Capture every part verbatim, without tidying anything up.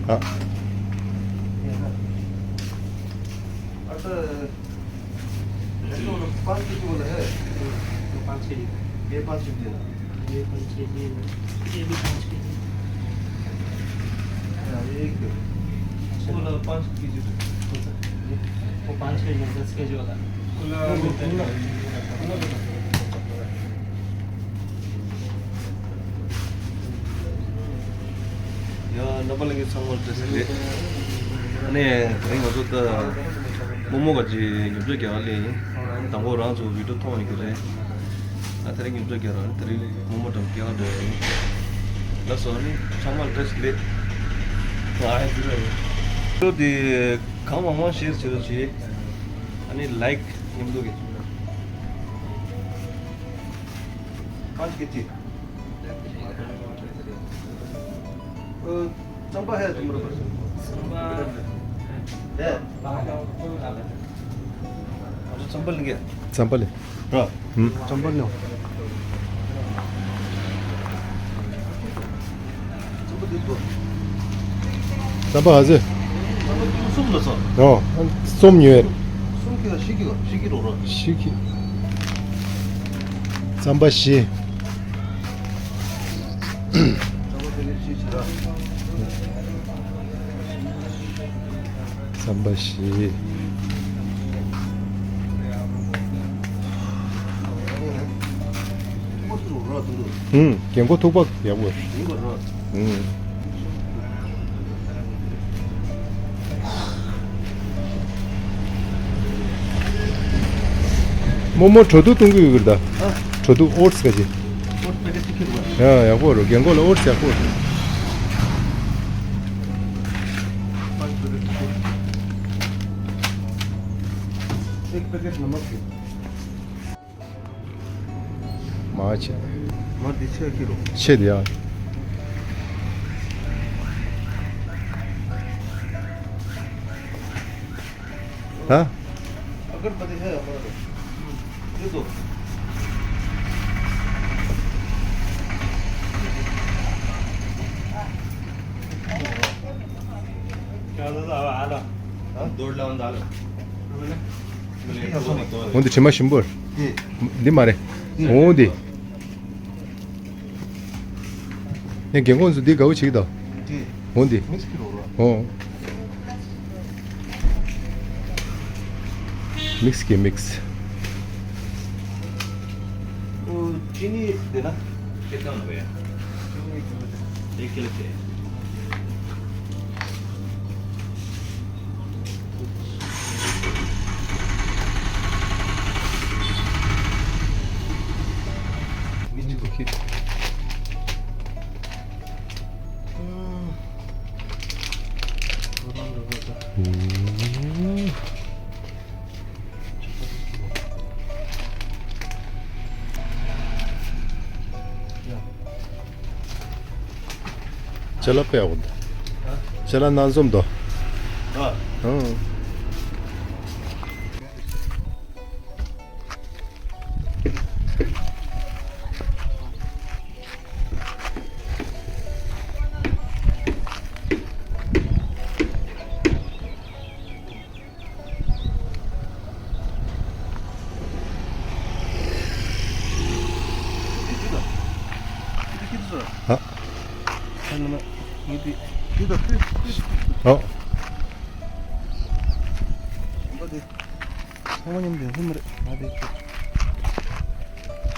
हाँ। अच्छा, ये तो पाँच केजी वाला है। तो पाँच केजी। ये पाँच केजी ना? ये पाँच केजी, ये भी पाँच केजी। हाँ, ये एक किलो। वो वाला पाँच केजी। वो पाँच केजी, दस केजी वाला। ཡ། རྣམ་པ་ལྷན་རྒྱས་ཚང་མར་བཀྲ་ཤིས་བདེ་ལེགས། ཨ་ནི་དེ་རིང་ང་ཚོ་ད་མོག་མོག་ག་ཅིག་ཉོ་ཆ་རྒྱག་ག་སླེབས་ཡིན། དང་པོ་རང་ཚོ་བི་ཌིའོ་མཐོང་ཡོད་ཀྱི་རེད། ཨ་དེ་རིང་ཉོ་ཆ་རྒྱག་རང་དེ་རིང་མོག་མོག་འགྲམ་རྒྱག་ག་འགྲོ་ཡ་ཡིན། ལགས་སོ། ཨ་ནི་ཚང་མར་བཀྲ་ཤིས་བདེ་ལེགས། ཨ་ཡ་ཟེར་ར་ཡིན། བི་ཌིའོ་དེ་གང་མང་མང་ཤེར་བྱེད་རོགས་བྱེད། ཨ་ནི་ལའིཀ་མཉམ་དུ་གི། पाँच केजी। अ, चंपा है तुम्हारे पास? चंपा है। चंपा लेंगे। चंपा ले। हाँ। हम्म। चंपा ले। རྩམ་པ་ཨ་ཙི། རྩམ་པ་གསུམ་ལ་ཚོ། ཨོ། རྩོམ་ཉོས། གསུམ་གྱི་ལ་ཤི་གི་ལ་ཤི་གི་རོ་ར། ཤི་གི། རྩམ་པ་བཞི། རྩམ་པ་དེ་ནས་ཤི་ཆི་ར། རྩམ་པ་བཞི། ཨུམ། རྒན་གོག་ཐུག་པ་ཡག་པོ་རེད། ཨུམ། རྨོ་མོ་བྲོ་དུག་བཏུང་གི་ཡོད་ཀྱི་རེད་ད། ཨ། བྲོ་དུག་ཨོ་ཊི་སི་ག་ཅིག་ཨོ་ཊི་སི་པེ་ཀེ་ཊི་གཅིག་ཁྱེར་དགོས། ཡ་ཡག་པོ་རེད། རྒན་གོག་ལ་ཨོ་ཊི་སི་ཡག་པོ་རེད། एक पैकेट नमक के। མ་ཆེ། མ་འདི་ཆེ་ཀི་ལོ། ཆེ་དེ་ཡ། ཧ། अगरबत्ती है हमारे पास। ये दो। क्या दादा, आ रहा। हाँ? दौड़ लाओ, डालो। འོ་འདི་དྲི་མ་ཞིམ་པོ་རེད། འདི་མ་རེད། འོ་འདི། ངས་རྒན་གོག་ཚོ་འདི་དགའ་བོ་བྱེད་ཀྱི་འདུག་འོ་འདི། འོ། མིག་སི་གི་མིག་སི། चीनी देना। कितना हो गया? एक किलो चाहिए। ཅ་ལག་དཔེ་ཡག་པོ་འདུག་ཅ་ལག་སྣ་འཛོམས་འདུག་ཨ། ཨང་། ཨ། ཨ།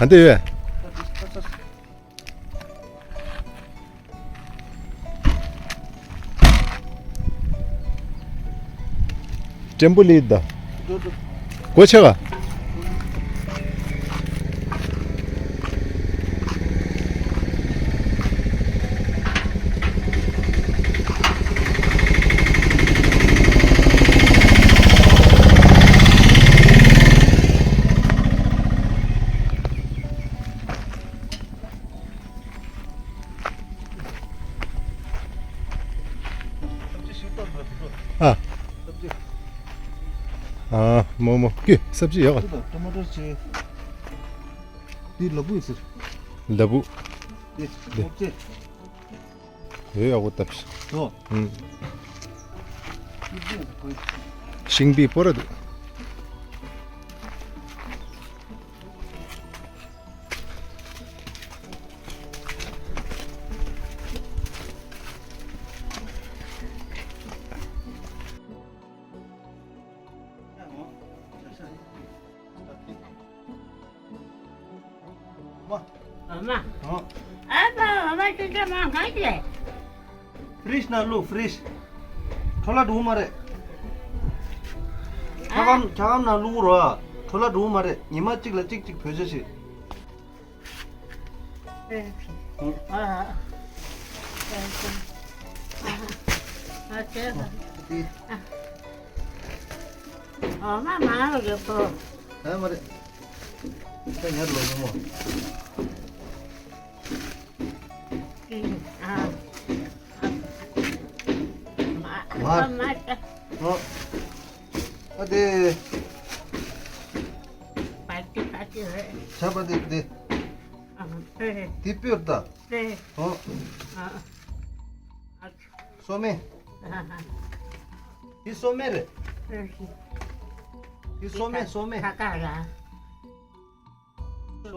ཨ་འདི་ཡོད། ཀྲེམ་པོ་ལི་ད། གོ་ཆེ་ག་ཨ། ཨ། མོ་མོ། ཀི་སབ་ཇི་ཡོད་ག་ཏ་མ་ཊར་ཆེ། འདི་ལ་བུ་ཡིན་ཟེར། ལ་བུ། འདི་འདི་ལོག་ཅེ། ཡོད་ཡག་པོ་བཏབ་ཤག་དོ། ཨུམ། ཤིང་པི་སྤོ་ར་འདུག་མ། ཨ་མ། ཨ། ཨ་ཕ། ཨ་ཕ་ཅི་འདྲ་མ་གང་ཡོད། ཕི་རིཇ་ནང་བླུགས། ཕི་རིཇ། འཕྲོ་བརླག་འགྲོ་གི་མ་རེད། འཁྱག་སྒམ། འཁྱག་སྒམ་ནང་བླུགས་རོགས། འཕྲོ་བརླག་འགྲོ་གི་མ་རེད། ཉི་མ་གཅིག་ལ་གཅིག་གཅིག་བོད་ཇ་བྱེད། ཨ། ཨ། ཨ། ཨ། ཨ། ཨ། ཨ་མ་མ་རེད་པོ། ཨ་མ་རེད། ད་ཉར་ལོ་ཉོ་མོ། ཨ། མ། མ། ཨ། ཨ་དེ། པ་ཏི་པ་ཏི་རེད། ཆ་པ་དེ་དེ། ཨ། དེ། དེ་སྤོས་ད། དེ། ཨོ། ཨ། ཨ། སོ་མེ། ཨ། དེ་སོ་མེ་རེད། ཨ། དེ་སོ་མེ། སོ་མེ། ཁ་ཁ་ར། སོ། ཨ།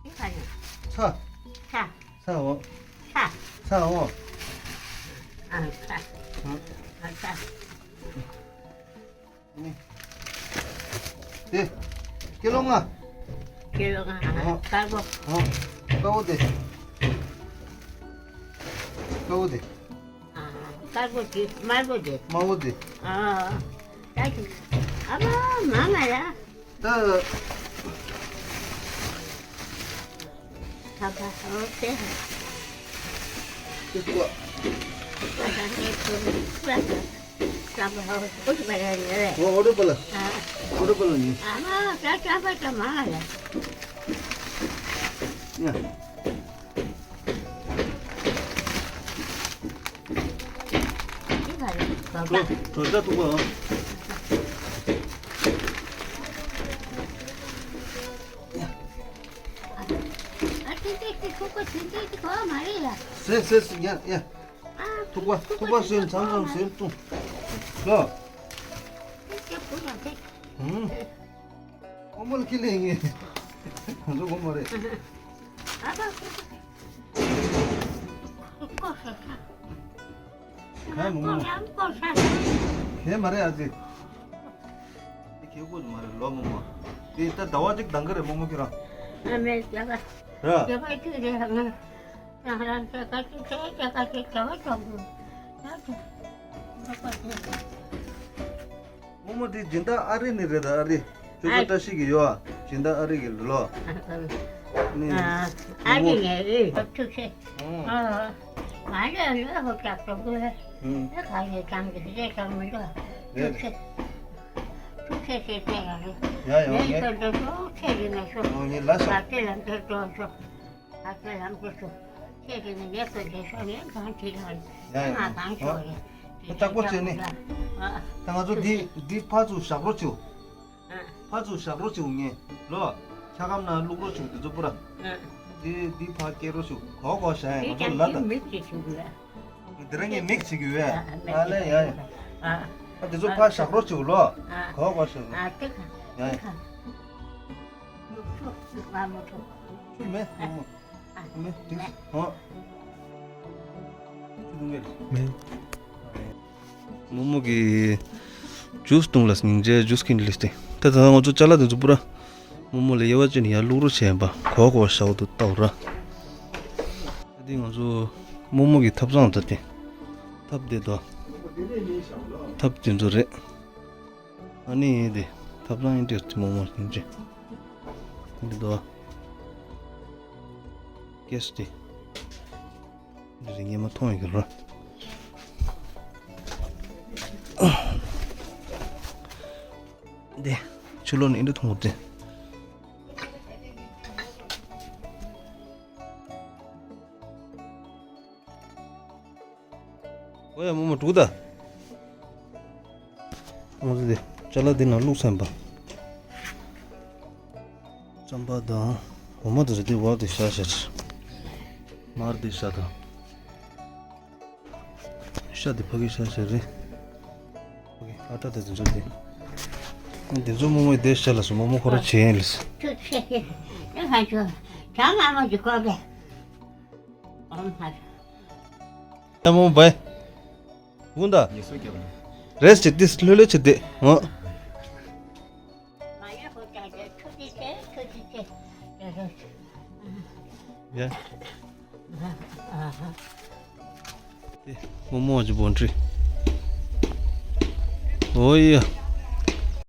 དེ་ག་ཡིན། ཚྭ། ཚྭ། ཚྭ་འོ། ཚྭ། ཚྭ་འོ། ཨ། ཚྭ། ཨ། ཚྭ། ནི། དེ། ཀི་ལོ་ལྔ། ཀི་ལོ་ལྔ། ཨ། དཀར་པོ། ཨ། དཀར་པོ་དེ། དཀར་པོ་དེ། ཨ། དཀར་པོ་དེ། དམར་པོ་དེ། དམར་པོ་དེ། ཨ། ད་དེ། ཨ་མ་མ་ང་ཡ། ད། ཨོ་ཏེ། ཨོ་ཏེ་ཀོ། ཨོ་ཏེ་པ་ལ། ཨོ་ཏེ་པ་ལ་ནི། ཨ་མ་ད་ཅམ་པ་ཅམ་མ་ལ། ཡ། ཁྲོ་ཁྲོ་ཆ་ཐུག་པ། ཨ་ཏི་ཏི་ཏི་ཐུག་པ་ཏི་ཏི་ཏི་གོ་མ་རེད་ཡ། སེ་སེ་སེ་ཡ་ཡ། ཨ་ཐུག་པ་ཐུག་པ་སེ་མཚམས་མཚམས་སེ་ཐུག་ལོ། ཏི་ཏི་བུ་ཡ་ཏི། ཧུམ། ཨོ་མོ་ལ་ཁི་ལེ་ངེ། ང་ཚོ་ཁོ་མོ་རེད། ཨ་ད་ཁོ་ཁོ་ཁོ་ཁོ་ཁོ་ཁོ། གང་མོ་མོ། ཁོ་ཁོ་ཁོ། གང་མ་རེད་ཨ་ཙི། དེ་ཁེ་ཁོ་མ་རེད་ལོ་མོ་མོ། དེ་ད་ཟླ་བ་གཅིག་འདང་གི་རེད་མོ་མོ་ཁྱོད་རང་། ཨ་མེ་ཡ་ག་ར། ཡ་ག་ཅི་རེད་ང་། རང་རང་ཡ་ག་ཅི་ཚེ་ཡ་ག་ཅི་བྱ་བ་ཅོག་གི། ཡ་ཅི། རོགས་པ་དེ། རྨོ་མོ་དེ་སྦྱིན་བདག་ཨ་རི་ནས་རེད་ད། ཨ་རི། ཅོ་ཅོ་ཨ། བཀྲ་ཤིས་ཀྱི་ཡོད་ཨ། སྦྱིན་བདག་ཨ་རི་གི་ལོ། ཨ་ནི། ཨ་རི་ནས་རེད། ཐུགས་རྗེ་ཆེ། ཨོ། ཨ། ང་ལ་ལོ་ཧོ་ཀྱག་ཏོ་གོ་ཧེ། ཨ། ཨེ་ག་ནས་ཀྱང་གི་རེད་ཀྱང་མི་འདུག་རེད་ཐུགས་རྗེ་ཆེ། ཐུགས་རྗེ་ཆེ་ཟེར་ཡ་རེད། ཡ་ཡོ་ངས་ངས་ཀྱང་འདི་ཐུགས་རྗེ་ཆེ་ཡིན་ན་ཤོག་ཨོ་ངས་ལ་ཤོག་ག་ཚོད་ལ་འདིར་འགྲོ་ཤོག་ད་ཚོད་ལམ་དུ་སོང་། ཁྱེད་ཀྱིས་ནི་ངའི་བུ་འདི་ཤོག་ངས་གང་བྲིས་ལ་ཡ་ཡ་ང་གང་ཤོག་རེད། ཨོ། ད་ལྟ་ཁོ་བྱས་ནི། ཨ། ད་ང་ཚོ་འདི་འདི་ཕར་ཚུར་བཞག་རོགས་བྱེད། ཨ། ཕར་ཚུར་བཞག་རོགས་བྱེད་ངས་ལོ། འཁྱག་སྒམ་ནང་བླུག་རོགས་བྱེད་འདི་ཚོ་པུ་ར། ཨ། འདི་འདི་ཕར་སྐྱེལ་རོགས་བྱེད་གོ་གོ་བྱ་ཡ་ང་ཚོ་ལ་ད། མིག་ཅིག་བྱུང་གི་ར། འདི་ར་ངས་མིག་བྱེད་ཀྱི་ཡོད། ཨ་ལེ་ཡ་ཡ། ཨ། ཨ་འདི་ཚོ་ཕར་བཞག་རོགས་བྱེད་ལོ། ཨ། གོ་གོ་བྱེད། ཨ་ཏི་ཁ། ཡ་ཡ། ཏི་ཁ། ཚུར་མེད་མོ་མོ། མེད་དེ། ཧོ། མེད། རྨོ་མོ་གི་ཇུས་བཏུང་ལ་སྙིང་རྗེ་ཇུས་ཀིན་ལིས་ཏེ། ད་ད་ང་ཚོ་ཅ་ལག་དེ་ཚོ་པུ་ར། རྨོ་མོ་ལ་དབྱེ་བ་ཅན་ཡར་བླུག་རོགས་བྱས་པ་གོ་གོ་ཤའོ་དུ་ལྟ་བུ་ར། ད་དེ་ང་ཚོ་རྨོ་མོ་གི་ཐབ་ཚང་ད་དེ། ཐབ་དེ་དོ། ཐབ་དེ་ཚོ་རེད། ཨ་ནི་དེ་ཐབ་ཚང་ཡིན་དེ་རྨོ་མོ་སྙིང་རྗེ། འདི་དོ། ཀེས་དེ། འདི་རིང་ངས་མ་མཐོང་ཡོད་ཀྱི་རོ། འདི་ཕྱི་ལོགས་ནས་འདི་མཐོང་གི་རེད། ཨོ་ཡ་རྨོ་མོ་འགྲོ་ད། ང་ཚོ་འདི་ཅ་ལག་འདི་ནང་བླུགས་ཚར་པ། རྩམ་པ་དང་ འོ་མ་དེ་ཚོ་དེ་བར་དེ་ཤ་ཤ་ཆེ། མར་དེ་ཤ་དང་། ཤ་དེ་ཕ་གི་ཤ་ཤ་རེད། ཕ་གི་ཨ་ཏྲ་དེ་ཚོ་འཇོག་དེ། དེ་ཚོ་རྨོ་མོའི་དེ་ཤ་ལ་སོ་རྨོ་མོ་ཁོ་ར་བྱེད་ཡིན་ལ་སོ། ཁྱོད་ཆེ་ཆེ། ནི་ཧ་ཆོ། བྱ་མ་མོ་ཅིག་ཁོ་བས། ཨོམ་ཧ། ཡ་རྨོ་མོ་བའི། ཀུན་ད། རེས་ཆེ་དེ་ལྷོད་ལྷོད་ཆེ་དེ། འོ། ཡ། རྨོ་མོ་གི་བོན་ཁྲི། ཨོ་ཡ།